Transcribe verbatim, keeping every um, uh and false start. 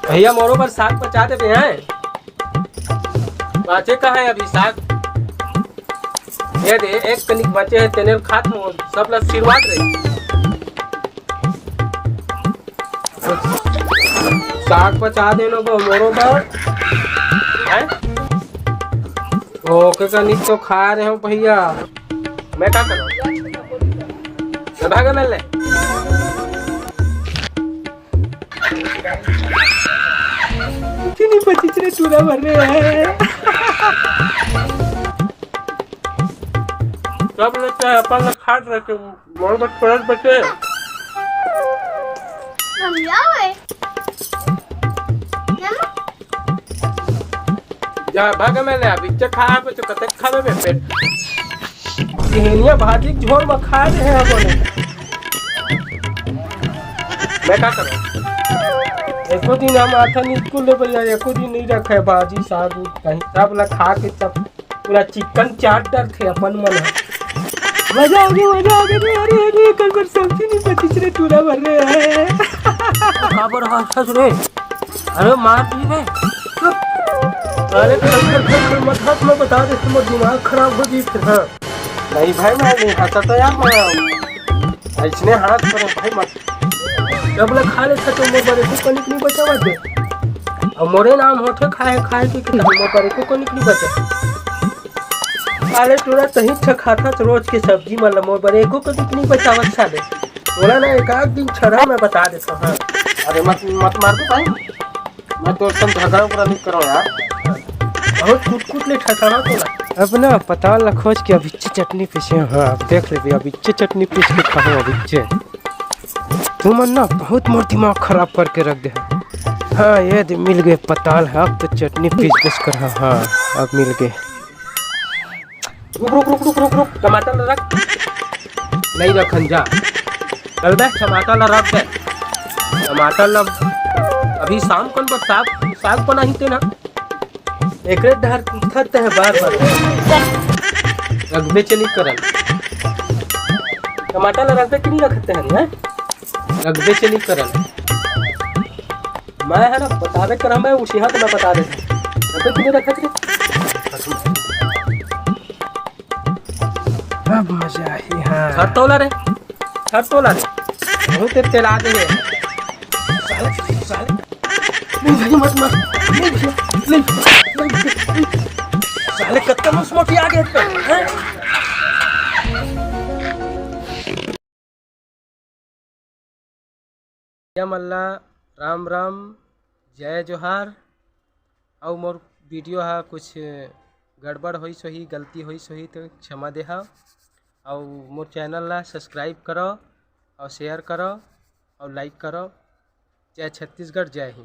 भैया, मोरो बर साग बचा देबे हैं। बाचे का है अभी साग? ये दे, एक कनिक बचे है, तेने खात हो, सब ला सिरवात रही। साग बचा देनो बा, मोरो बर। हैं? ओके कनिक तो खा रहे हो भैया। मैं का करूँ? मैं भागे मिल ले। कितनी पच्चीस रे टूरा भर रहे हैं। सब लोग तो अपन लोग खात रहते हो, मोर बस थोड़ा बचे। हम जाओ ए। जा भाग में ले, अब इच्छा खा पे तो कते खाबे बे पेट। केहनिया भाजी के झोर में खा रहे हैं अपन। मैं का करूँ? एको दिन हम आथन स्कूल ले भैया, एको दिन नहीं रखे भाजी साग उग कहीं, सब ला खा के सब पूरा चिकन चाट डरथे अपन मन ह। मजा आ गया, मजा आ गया रे, अरे, अरे, कल बर सब्जी नहीं बचिस रे, टूरा भर रहे हैं। काबर हंसत रे? अरे, मार दी रे। चुप। अरे, कल, कल, कल, कल मत हंस, मैं बता दे, तुम्हारा दिमाग खराब हो जी फिर, हाँ। नहीं भाई, मैं नहीं हंसा तो यार, मैं ऐसने हाथ पर भाई मत। जब ले खा लेथे तो मोर बर एको कनिक नहीं बचावत दे। अब मोरे नाम होथे खाए, खाए के, कि मोर बर एको कनिक नहीं बचे। अरे टूरा तही छ खाथा रोज के सब्जी मन ल, मोर बर एको कनिक नहीं बचावत साले। तोला ना एक आध दिन छरा मैं बता देता हूँ, हाँ। अरे मत, मत मार दो भाई। मैं तोर संग झगड़ा उगड़ा नहीं करो यार। बहुत कुट कुट ले ठठाना तोला। अब ना पताल ला खोज के अभिच्चे चटनी पीसे। हाँ, अब देख लेबे, अभिच्चे चटनी पीस के खाहूँ अभिच्चे। तुमन ना बहुत मोर दिमाग खराब करके रख दे। हाँ, ये दे, मिल गए पताल। हाँ, अब तो चटनी पीस बस कर। हाँ, हाँ, अब मिल गए। रुक, रुक, रुक, रुक, रुक, रुक, टमाटर ला रख। नहीं रखन जा। चल बे, टमाटर ला रख दे। टमाटर ला अभी शाम कन बर साग, साग बनाही तेन ह। एकरे डहर कुत्थत हे बार बार। रखबे चली करन। टमाटर ला रखबे कि नहीं रखते हैं, हैं? रखबे चली करन। मैं है ना बतावे कर, मैं उसी हाथ में बता देता। रखबे कि नहीं रखत रे? अब मजा आही, हाँ। छर तोला रे, छर तोला रे। बहुत तेल आ गए। साले, साले। नहीं भाई, मत मार। नहीं भैया, नहीं, नहीं, नहीं। साले, कत्ता मस मोटी आ गए पे, हैं? भैया मन ला राम राम, जय जोहार। अउ मोर वीडियो हा कुछ गड़बड़ होइस होही, गलती होइस होही तो क्षमा देहा। अउ मोर चैनल ला subscribe करो, अउ share करो, अउ like करो। जय छत्तीसगढ़, जय हिंद।